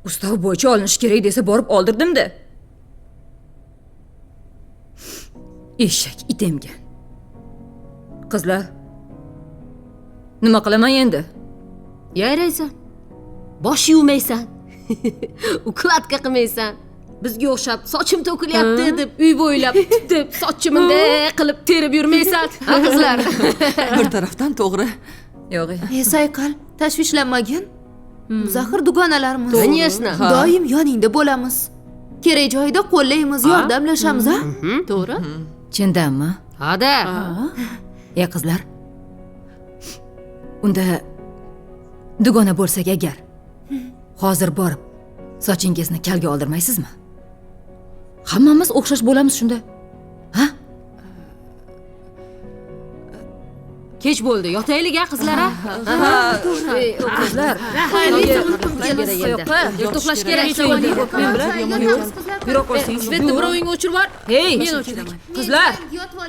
Ustav bo'yicha olinishi kerak desa borib oldirdim-da. Eshak it emgan. Qizlar, nima qilaman endi? Yayraysan. Bosh yuvmaysan. Ukladka qilmaysan. Bizga o'xshab sochim to'kilyapti deb uy bo'ylab deb sochimni bunday qilib terib yurmaysan. Ha qizlar? Bir tarafdan to'g'ri. Yo'q. E Sayqal, tashvishlanmagin. Biz axir dugonalarmiz. Конечно. Doim yoningda bo'lamiz. Kerak joyida qo'llaymiz, yordamlashamiz, a? To'g'ri? Chindanmi? Ha-da. E qizlar. Unda dugona bo'lsak agar hozir borib sochingizni kalga oldirmaysizmi? Hammamiz o'xshash bo'lamiz shunda. Ha? Kech bo'ldi. Yotaylik a qizlar a? Qizlar, Erta uxlash kerak. Men bilan Yotamiz, qizlar. Yura qolsangiz. Svetni biroving o'chirib yubor. Hey, Men o'chiraman. Qizlar. Yotib.